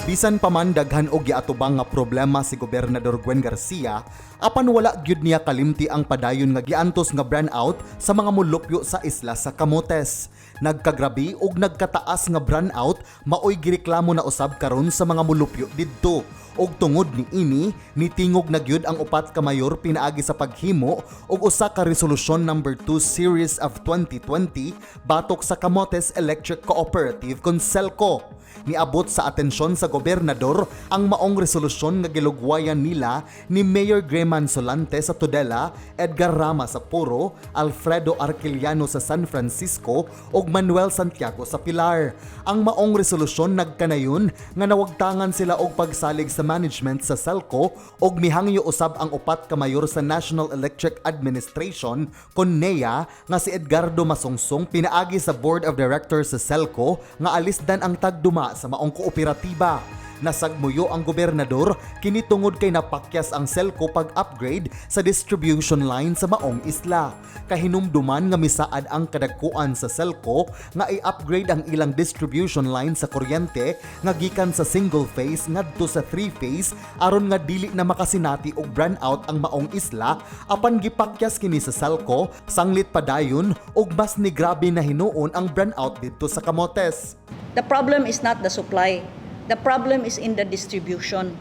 Bisan pa man daghan og giatubang nga problema si Gobernador Gwen Garcia, apan wala gyud niya kalimti ang padayon nga giantos nga brownout sa mga mulupyo sa isla sa Camotes. Nagkagrabi og nagkataas nga brownout maoy gireklamo na usab karon sa mga mulupyo didto. Og tungod niini, nitingog na gyud ang upat ka mayor pinaagi sa paghimo og usa ka Resolusyon Number 2 Series of 2020 batok sa Camotes Electric Cooperative Conselco. Niabot sa atensyon sa gobernador ang maong resolusyon nga gilugwayan nila ni Mayor Greyman Solante sa Tudela, Edgar Rama sa Puro, Alfredo Arquiliano sa San Francisco ug Manuel Santiago sa Pilar. Ang maong resolusyon nagkanayon nga nawagtangan sila og pagsalig sa management sa Selco ug mihangyo usab ang upat ka mayor sa National Electric Administration kon NEA nga si Edgardo Masongsong pinaagi sa Board of Directors sa Selco nga alisdan ang tagduma sa maong kooperatiba. Nasagmuyo ang gobernador kini tungod kay napakyas ang Selco pag-upgrade sa distribution line sa maong isla. Kahinumduman nga misaad ang kadagkuan sa Selco nga i-upgrade ang ilang distribution line sa kuryente nga gikan sa single phase ngadto sa three phase aron nga dili na makasinati og brownout ang maong isla, apan gipakyas kini sa Selco sanglit padayon ug mas ni grabe na hinuon ang brownout didto sa Camotes. The problem is not the supply. The problem is in the distribution.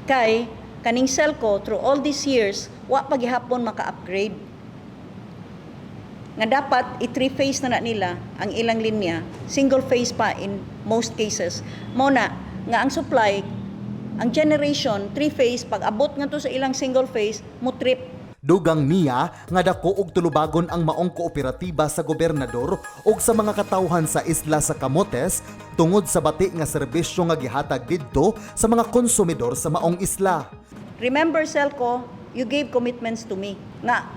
Kay kaning Selco through all these years wa pa gihapon maka-upgrade. Nga dapat i-three phase na na nila ang ilang linya, single phase pa in most cases. Mao na nga ang supply, ang generation three phase, pag abot nga to sa ilang single phase, mo trip. Dugang niya nga dako og tulubagon ang maong kooperatiba sa gobernador ug sa mga katawhan sa isla sa Camotes tungod sa bati nga serbisyo nga gihatag didto sa mga konsumidor sa maong isla. Remember, Selco, you gave commitments to me nga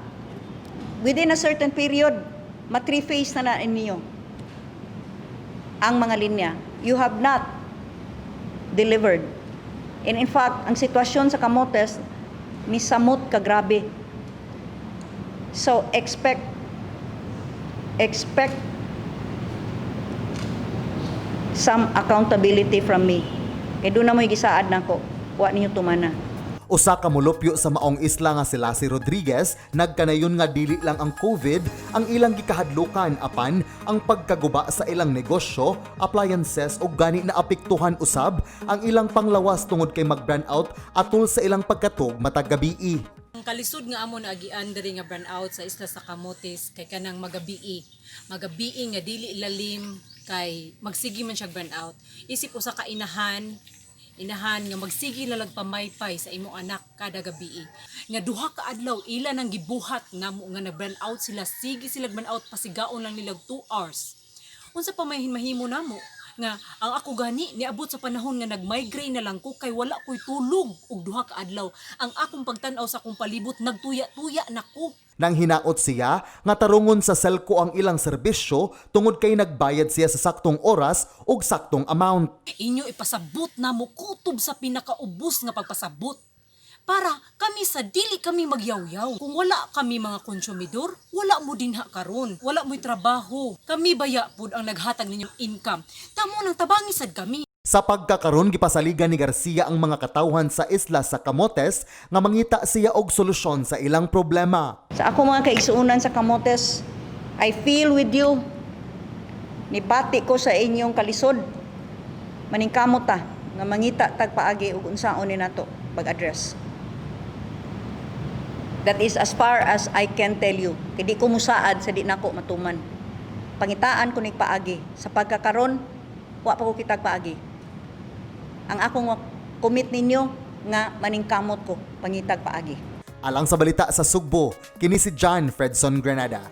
within a certain period, ma three phase na na ninyo ang mga linya. You have not delivered. And in fact, ang sitwasyon sa Camotes nisamot kagrabe. So expect some accountability from me. Kay duna mo'y gisaad nako, wa ninyo tumana. Usa ka molupyo sa maong isla nga sila si Rodriguez nagkanayon nga dili lang ang COVID ang ilang gikahadlukan apan ang pagkaguba sa ilang negosyo, appliances ug gani na apektuhan usab ang ilang panglawas tungod kay mag-brown out atol sa ilang pagkatug matag gabii. Ang kalisod nga amo na agian diri nga brown out sa isla sa Camotes kay kanang magabii. Magabii nga dili lalim kay magsigi man siya brown out. Isip usa ka inahan, inahan nga magsigi na lang pamaypay sa imong anak kada gabii. Nga duha ka adlaw ila nang gibuhat namo nga nag brown out sila, sige sila brown out, pasigaon lang nila 2 hours. Unsa pa may mahimo namo? Nga ang ako gani niabot sa panahon nga nag-migraine na lang ko kay wala ko'y tulog og duha ka adlaw. Ang akong pagtan-aw sa akong palibot, nagtuya-tuya na ko. Nang hinaot siya nga tarungon sa Selco ang ilang serbisyo tungod kay nagbayad siya sa saktong oras ug saktong amount. Inyo ipasabot namo kutob sa pinakaubos nga pagpasabot para kami sa dili kami magyawyaw. Kung wala kami mga konsumidor, wala mo dinha karon, wala mo'y trabaho. Kami baya pud ang naghatag ninyong income. Tamo nang tabangi sad kami. Sa pagkakaron, gipasaligan ni Garcia ang mga katawhan sa isla sa Camotes nga mangita siya og solusyon sa ilang problema. Sa ako mga kaigsuonan sa Camotes, I feel with you. Nibati ko sa inyong kalisod. Maningkamot ta nga mangita tag paagi ug unsaon ni nato pag-address. That is as far as I can tell you. Kay di ko musaad sa di nako matuman. Pangitaan ko nig paagi. Sa pagkakaron, wa pa ko kitag paagi. Ang akong commit ninyo nga maningkamot ko pangitag paagi. Alang sa Balita sa Sugbo, kini si John Fredson Granada.